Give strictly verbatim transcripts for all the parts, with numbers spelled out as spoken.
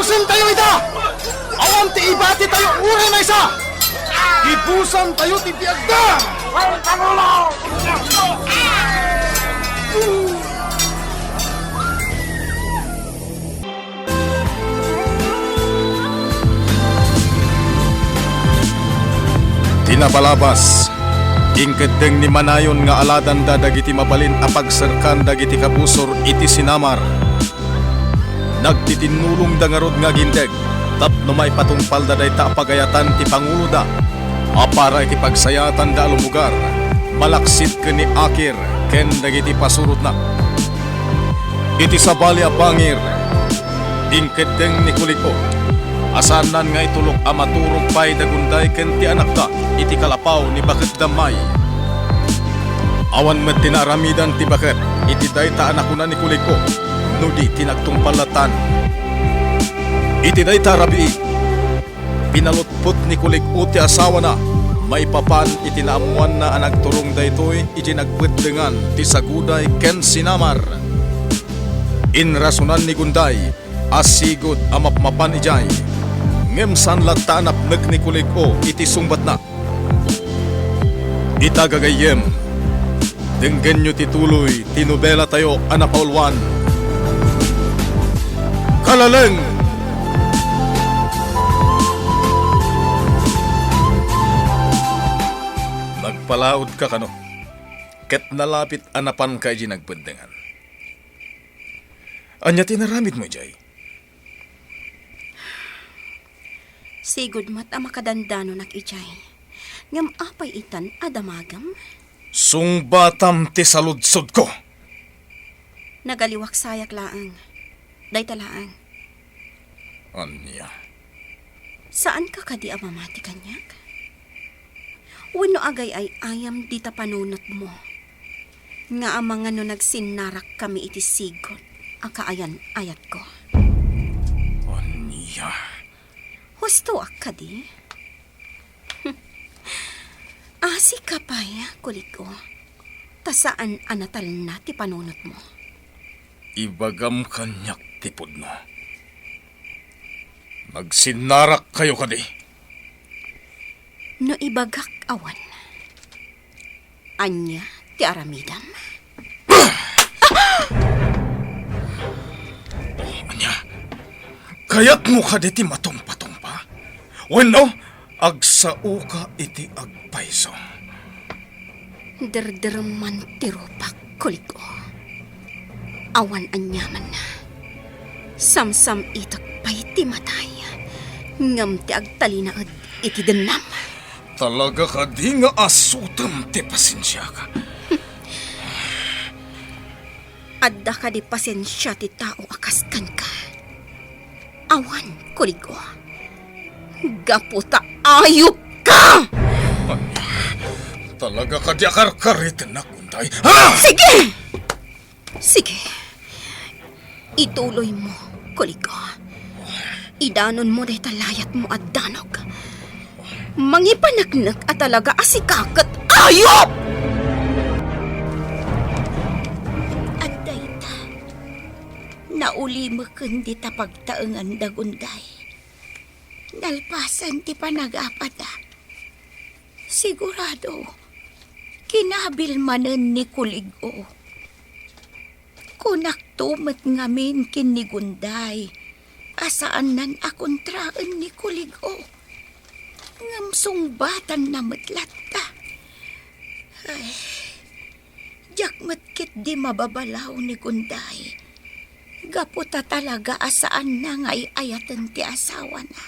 Ibusantayo ida! Awan ti ibatitayo uray maysa! Ibusantayo ti biagda! Ti napalabas, inkeddeng ni Manayon nga aladanda dagiti mabalin a pagserkan dagiti kabusor iti sinamar. Nagtitinnulongda ngarud nga agindeg tapno maipatungpalda dayta a pagayatan ti panguloda a para iti pagsayatanda a lumugar, malaksid ken ni Akir ken dagiti pasurotna. Iti sabali a bangir, inkeddeng ni Kulig-o a saannan nga itulok a maturog pay da Gunday ken ti anakda iti kalapaw ni Baket Dammay. Awan met ti naaramidan ti baket iti dayta a nakuna ni Kulig-o no di ti nagtungpal lattan. Iti dayta a rabii, pinalutpot ni Kulig-o ti asawana maipapan iti naammoanna a nagturong daytoy iti nagbeddengan ti saguday ken sinamar. Inrasonan ni Gunday a sigud a mapmapan idiay, ngem saan latta a napnek ni Kulig-o iti sungbatna. Ita gagayyem, denggenyo ti tuloy ti nobelatayo a napauluan, Kalaleng! Nagpalaudka kano, ket nalapit a napanka idiay nagbeddengan. Ania ti inaramidmo idiay? Sigud met a makadandanonak idiay. Ngem apay itan a damagem? Sungbatam ti saludsodko. Nagaliwak sayak laeng. Dayta laeng. Ania? Saanka kadi a mamati kaniak? Wenno agay-ay-ayam dita panunotmo nga amangan no nagsinnarakkami iti sigud a kaayan-ayatko? Ania? Hustoak kadi? Asika pay, Kulig-o, ta saan a natalna ti panunotmo. Ibagam kaniak ti pudno. Nagsinnarakkayo kadi? No ibagak awan, ania ti aramidem? Oh, ania? Kayatmo kadi ti matungpatungpa? Wenno, agsaoka iti agpayso? Derdereman ti rupak, Kulig-o. Awan aniamanna. Samsam-itek pay ti matay, ngem ti agtalinaed iti dennam. Talaga kadi nga asutem ti pasensiak? Adda kadi pasensia ti tao a kas kenka? Awan, Kulig-o. Gapu ta ayupka! Talaga kadi a karkaritennak, Gunday? Ha? Sige! Sige. Ituloymo, Kulig-o. Idanonmo dayta layatmo a danog. Mangipaneknek a talaga a sika ket ayup! Adda ita, naulimeken dita pagtaengan da Gunday. Nalpasen ti panagapada. Sigurado, kinabil manen ni Kulig-o. Kunakto met ngamin ken ni Gunday a saannan a kontraen ni Kulig-o. Ngem sungbatanna met latta. Ay, diak met ketdi mababalaw ni Gunday. Gapu ta talaga a saanna nga ay-ayaten ti asawana.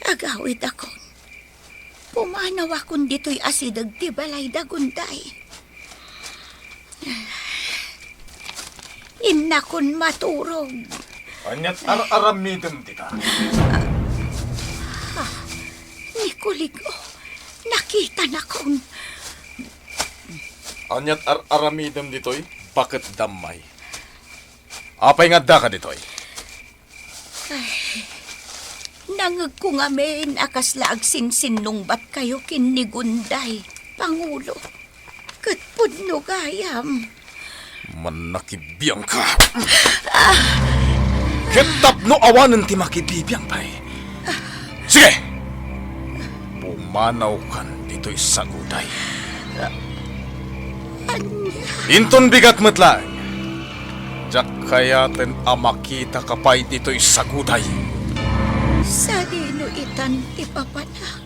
Agawidakon. Pumanawakon ditoy asideg ti balay da Gunday. Innakon maturog. Ania't ar-aramidem dita? Ah, ni Kulig-o, nakitanakon. Ania't ar-aramidem ditoy, Baket Dammay? Apay nga addaka ditoy? Ay, nangegko ngamin a kasla agsinsinnungbatkayo ken ni Gunday, Pangulo. Ket pudno gayam. Mannakibiangka. Ah! Ket tapno awanen ti makibibiang pay. Sige! Pumanawkan ditoy saguday. Ania? Inton bigat met laeng, diak kayaten a makitaka pay ditoy saguday. Sadino itan ti papanak?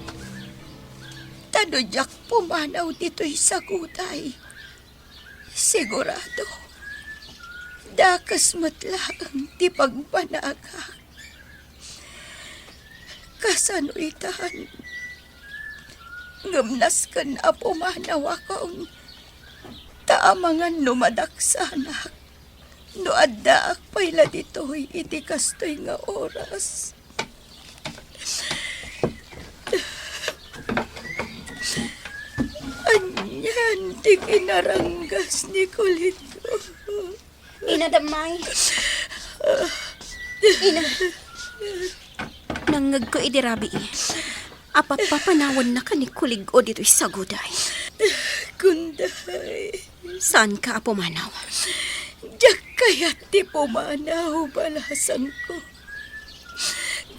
Ta no diak pumanaw ditoy saguday, sigurado, dakes met laeng ti pagbanagak. Kasano itan? Ngem nasken a pumanawakon, ta amangan no madaksanak, no addaak pay la ditoy iti kastoy nga oras. Anian ti kinaranggas ni Kuligo? Ina Dammay. Ina. Nangngegko idi rabii a papapanawanka ni Kuligo ditoy saguday. Gunday. Saanka a pumanaw? Diak kayat ti pumanaw, balasangko.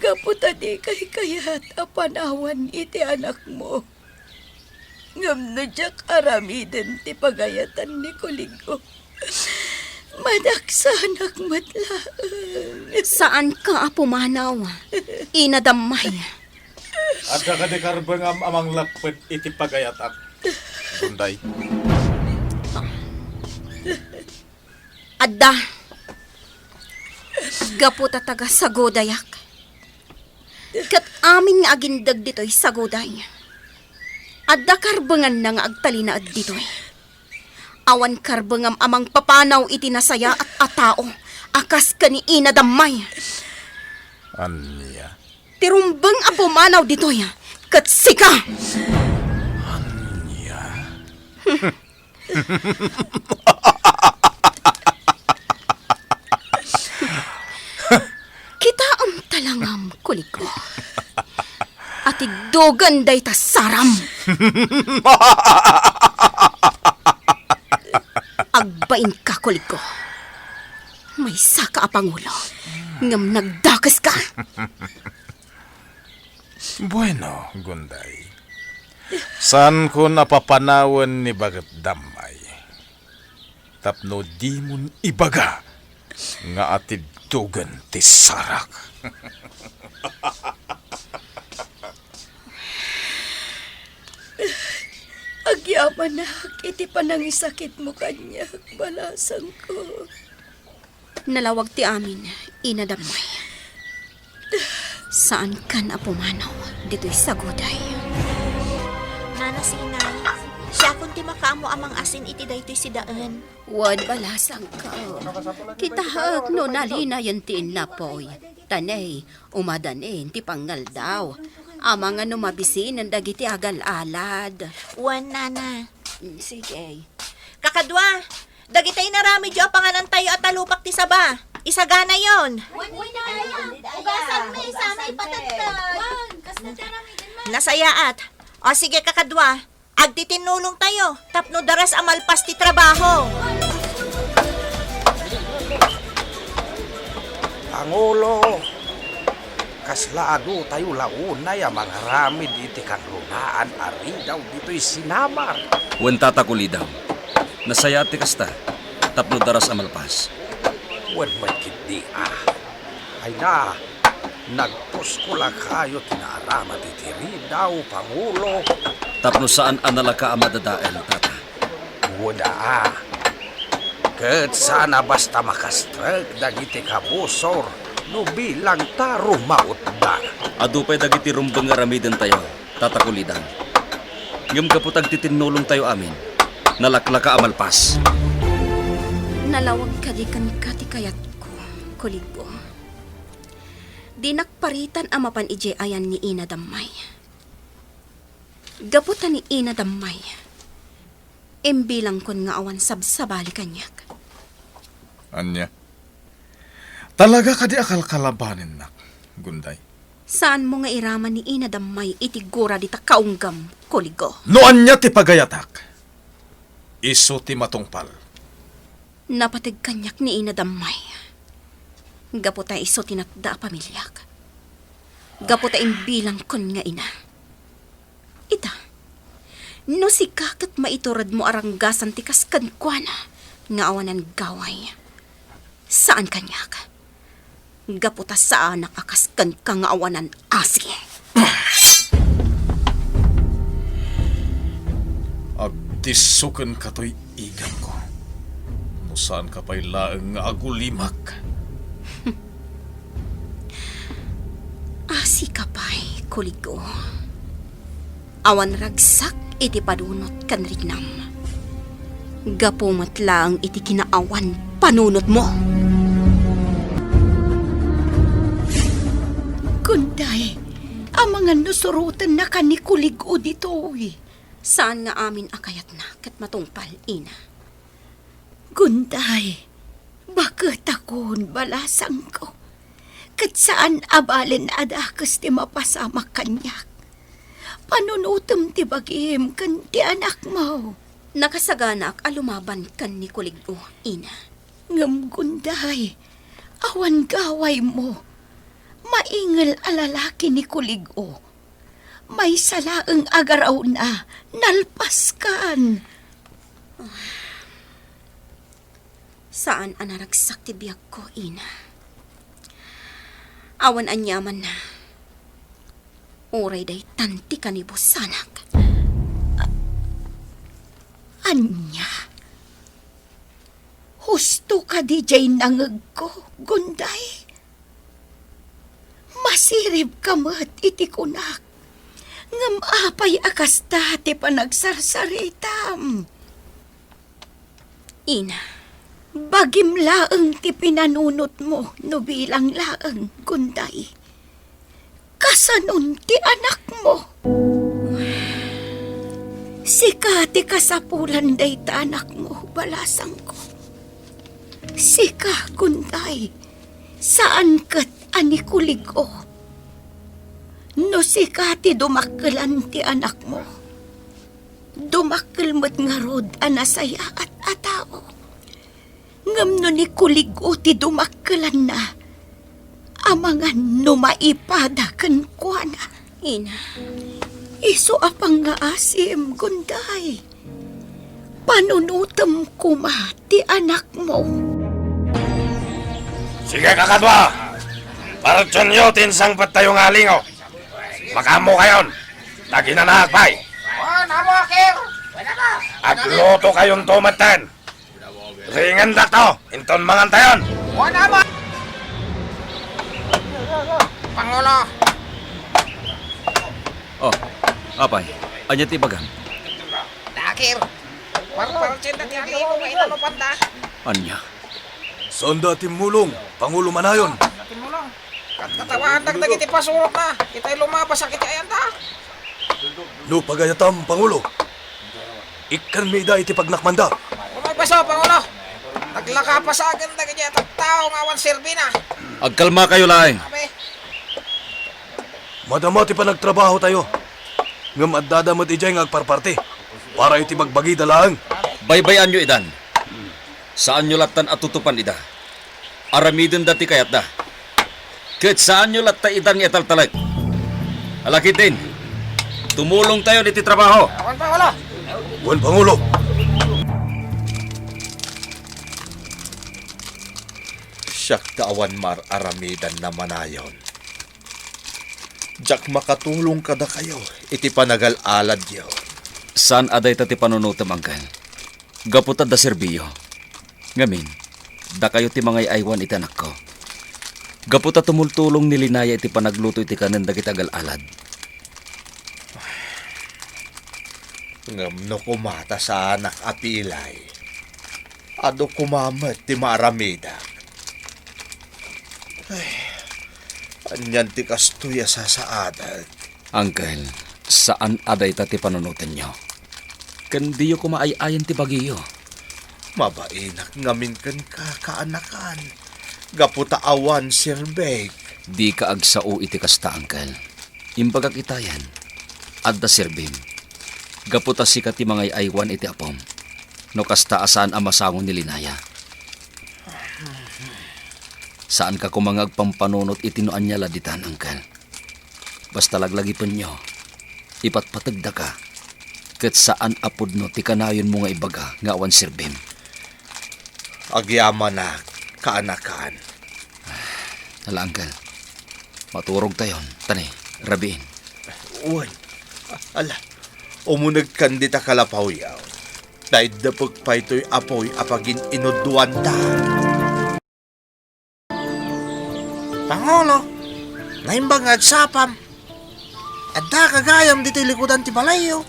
Gapu ta dikay kayat a panawan iti anakmo. Ngem no diak aramiden ti pagayatan ni Kuligo, madaksanak met laeng. Saanka a pumanaw, Ina Dammay. Adda kadi karbengam a manglepped iti pagayatak, Gunday? Adda. Gapu ta taga-sagudayak. Ket amin nga agindeg ditoy saguday, adda karbenganna nga agtalinaed ditoy. Awan karbengam a mangpapanaw iti nasayaat a tao a kas ken ni Ina Dammay. Ania? Ti rumbeng a pumanaw ditoy, ket sika! Ania? Kitaem talangam, Kuligo. Atiddogen dayta saram. Agbainka, Kuligo. Maysaka a pangulo, ngem nagdakeska. Bueno, Gunday. Saankon a papanawen ni Baket Dammay tapno dimon ibaga nga atiddogen ti sarak. Agyamanak iti panangisakitmo kaniak, balasangko. Nalawag ti amin, Ina Dammay. Saankan a pumanaw ditoy saguday. Nana Sina, siakon ti makaammo a mangasin iti daytoy sidaen. Wen, balasangko. Kitaek no nalinayen ti innapoy. Ta ne, umadanin ti pangngaldaw. Amangan no mabisinen dagiti agal-alad. Wen, Nana. Mm, sige. Kakadua, dagiti inaramidyo a panganantayo a talupak ti saba, isaganayon. Wen, wen, Nana. Ugasanmi, samay patatag. Nasayaat. O sige, kakadua, agtitinnulongtayo tapno daras a malpas ti trabaho. Pangulo, kasla aduyo la unay a mangaramid iti kanrunaan a ridaw ditoy sinamar? Wen, Tata Kulidaw, nasayaat ti kasta, tapno daras a malpas. Wen, met ketdi a. Ay na, nagpusko la kayo ti naaramat iti ridaw, Pangulo. Tapno saan a nalaka a madadael, Tata. Wen a. Ket saan a basta makastrek dagiti kabusor no bilangta rumautda. Adu pay dagiti rumbeng nga aramidentayo, Tata Kulidaw. Ngem gapu ta agtitinnulongtayo amin, nalaklaka a malpas. Nalawag kadi kenka ti kayatko, Kuligo. Dinak paritan a mapan idiay ayan ni Ina Dammay. Gapu ta ni Ina Dammay, imbilangkon nga awan sabsabali kaniak. Ania? Talaga kadi a kalkalabaninnak, Gunday? Saanmo nga iraman ni Ina Dammay iti gura dita kaunggam, Kuligo? No ania ti pagayatak, isu ti matungpal. Napateg kaniak ni Ina Dammay. Gapu ta isu ti natda a pamiliak. Gapu ta imbilangkon nga ina. Ita, no sika ket maituredmo a ranggasan ti kas kenkuana nga awanan gaway, saan kaniak. Gapu ta saanak a kas kenka nga awanan asi. Agdisso kenka toy igangko, no saanka pay laeng nga agulimek. Asika pay, kuligo. Awan ragsak iti panunot ken riknam. Gapu met laeng iti kinaawan panunotmo. Kunday, amangan no surotennaka ni kuligo ditoy. Saan nga amin a kayatna ket matungpal, ina. Kunday, baketakon, balasangko. Ket saan a balen a dakes ti mapasamak kaniak. Panunotem ti bagim ken ti anakmo. Nakasaganaak a lumaban ken ni kuligo, ina. Ngem kunday, awan gawaymo. Maingel a lalaki ni kuligo. Maysa laeng a garawna, nalpaskan. Saan a naragsak ti biagko, ina. Awan aniamanna. Uray daytan ti kanibusanak. A-, ania? Husto kadi jay nangegko, Gunday? Masiribka met iti kunak. Ngem apay a kasta ti panagsarsaritam? Ina. Bagim laeng ti pinanunotmo no bilang laeng, Gunday. Kasanon ti anakmo? Sika ti kasapulan dayta anakmo, balasangko. Sika, Gunday, saan ket a ni kuligo. No sika ti dumakkelan ti anakmo, dumakkel met ngarud a nasayaat a tao. Ngem no ni kuligo ti dumakkelanna, amangan no maipada kenkuana. Ina. Isu a pangngaasim, Gunday. Panunotem koma ti anakmo. Sige, kakadua! Partionyo ti insangpettayo nga alingo. Makaammokayon. Naginanaak pay. Agluto kayonto metten. Ringendak to, inton mangantayon. Pangulo. Oh, apay, ania ti ibagam? Dakir, parpartienda ti alingo nga inanupanda. Ania? Saanda timmulong, Pangulo Manayon. Timmulong. Kat-, katawaandak dagiti pasurotna, itay lumabas a kiti ayanda. No pagayatam, Pangulo, ikkanmi ida iti pagnakmanda. Umay paso, Pangulo. Naglakapasaken dagiti tattao nga awan serbina. Agkalmakayo laeng. Abi. Madama ti panagtrabahotayo. Ngem addada met idiay nga agparparti para iti bagbagida laeng. Baybay-anyo idan. Saanyo lattan a tutupan ida. Aramidenda ti kayatda. Ket saanyo latta idan nga italtalek. Alakidin, tumulongtayon iti trabaho. Wen, Pangulo. Wen, Pangulo. Siak ta awan maar-aramidanna, Manayon. Diak makatulong kadakayo iti panagal-aladyo. Saan a dayta ti panunotem, Angkel. Gapu ta adda serbiyo. Ngamin, dakayo ti mangay-aywan iti anakko. Gapu ta tumultulong ni Linaya iti panagluto iti kanen dagiti agal-alad. Ngem no koma ta saanak a pilay, adu koma met ti maaramidak. Ay, anian ti kastoy a sasaadak? Angkel, saan a dayta ti panunotenyo. Ken diyo koma ay-ayen ti bagiyo. Mabainak ngamin kenka, kaanakan, gapu ta awan serbik. Dika agsao iti kasta, Angkel. Imbagak itayen, adda serbim. Gapu ta sika ti mangay-aywan iti apom. No kasta a saan a masango ni Linaya. Saanka koma nga agpampanunot iti no ania la ditan, Uncle. Basta laglagipenyo, ipatpategdaka, ket saan a pudno ti kanayonmo nga ibaga nga awan serbim. Agyamanak, kaanakan. Ala, Uncle. Maturogtayon, ta ni, rabiin. Wen, ala, umunegkan dita kalapawyaw. Naiddepek pay toy apuy a pagin-inudduanta. Pangulo, naimbag nga agsapam. Addaka gayam ditoy likudan ti balayyo.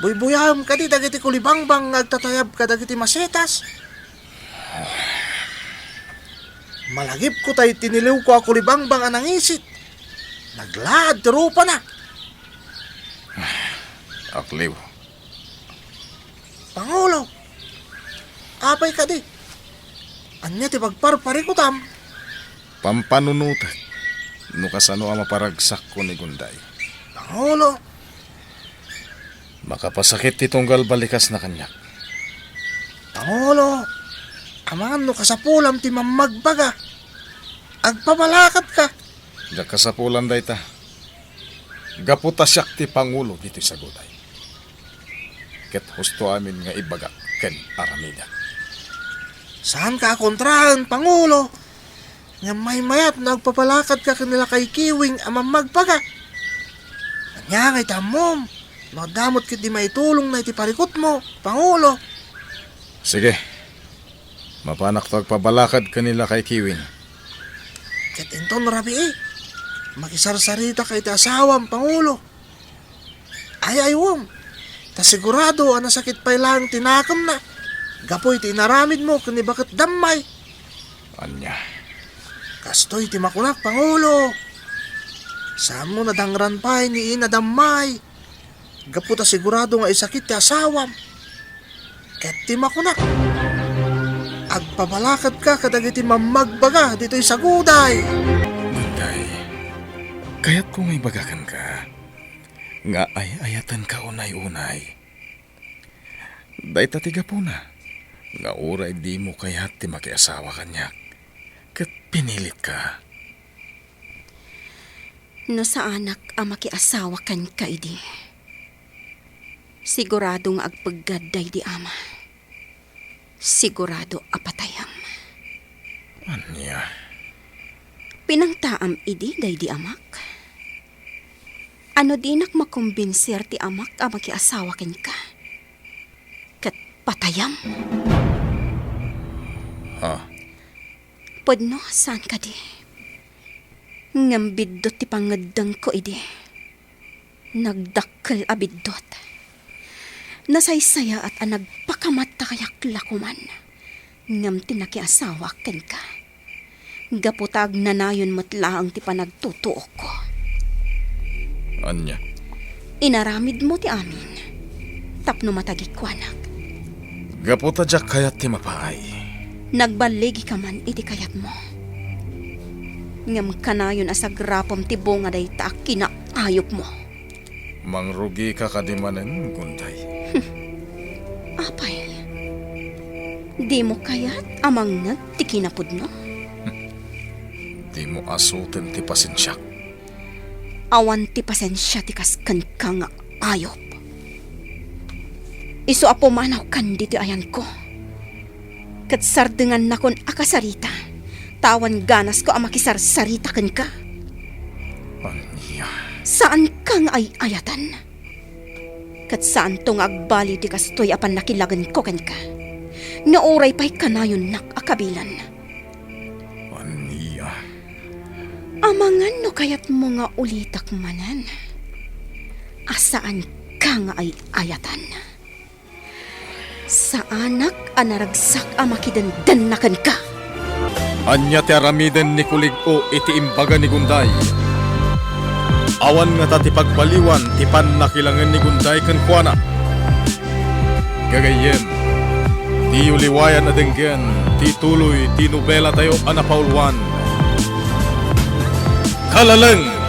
Buybuyaem kadi dagiti kulibangbang nga agtatayab kadagiti masetas. Malagipko tay tiniliwko a kulibangbang a nangisit. Naglaad ti rupana. Akliw. Pangulo, apay kadi? Ania ti pagparparikutam? Pampanunotek no kasano a maparagsakko ni Gunday. Pangulo. Makapasakit ti tunggal balikasna kaniak. Pangulo, amangan no kasapulam ti mammagbaga. Agpabalakadka. Diak kasapulan dayta. Gapu ta siak ti pangulo ditoy saguday. Ket husto amin nga ibagak ken aramidek. Saanka a kontraen, Pangulo. Ngem maymayat no agpabalakadka ken ni lakay Kiwing a mammagbaga. Ania ngay ti ammom no adda met ketdi maitulongna iti parikutmo, Pangulo? Sige. Mapanakto agpabalakad ken ni lakay Kiwing. Ket inton rabii, makisarsaritaka iti asawam, Pangulo. Ay-aywem, ta sigurado a nasakit pay laeng ti nakemna gapu iti inaramidmo ken ni Baket Dammay. Ania? Kastoy ti makunak, Pangulo. Saan mo nadangran pay ni Ina Dammay gapu ta sigurado nga isakit ti asawam. Ket ti makunak, agpabalakadka kadagiti mammagbaga ditoy saguday. Gunday, kayatko nga ibaga kenka nga ay-ayatenka unay-unay. Dayta ti gapuna nga uray dimo kayat ti makiasawa kaniak ket pinilitka. No saanak a makiasawa kenka idi, sigurado nga agpeggad daydi ama. Sigurado a patayam. Ania? Pinangtaam idi daydi amak? Ano dinak makombinser ti amak a makiasawa kenka? Ket patayam? Ha? Pudno, saan kadi? Ngem biddut ti pangngeddengko idi. Nagdakkel a biddut. Nasaysayaat a nagpakamattakayak la koman. Ngem ti nakiasawaak kenka, gapu ta agnanayon met laeng ti panagtutuokko. Ania? Inaramidmo ti amin tapno matagikuanak. Gapu ta diak kayat ti mapaay. Nagballigika man iti kayatmo. Ngem kanayon a sagrapem ti bunga dayta a kinaayupmo. Mangrugika kadi manen, Gunday? Apay, dimo kayat a mangngeg ti kinapudno? Dimo asuten ti pasensiak. Awan ti pasensia ti kas kenka nga ayup. Isu a pumanawkan ditoy ayanko, ket sardengannakon a kasarita, ta awan ganasko a makisarsarita kenka. Ania? Saanka nga ay-ayaten. Ket saanto nga agbaliw ti kastoy a pannakilagenko kenka, nga uray pay kanayonnak a kabilen. Ania? Amangan no kayatmo nga ulitek manen a saanka nga ay-ayaten. Saanak a naragsak a makidendenna kenka. Ania ti aramiden ni Kulig-o iti imbaga ni Gunday? Awan ngata ti pagbaliwan ti pannakilangen ni Gunday kenkuana. Gagayyem, diyo liwayan a denggen ti tuloy ti nobelatayo a napauluan, Kalaleng.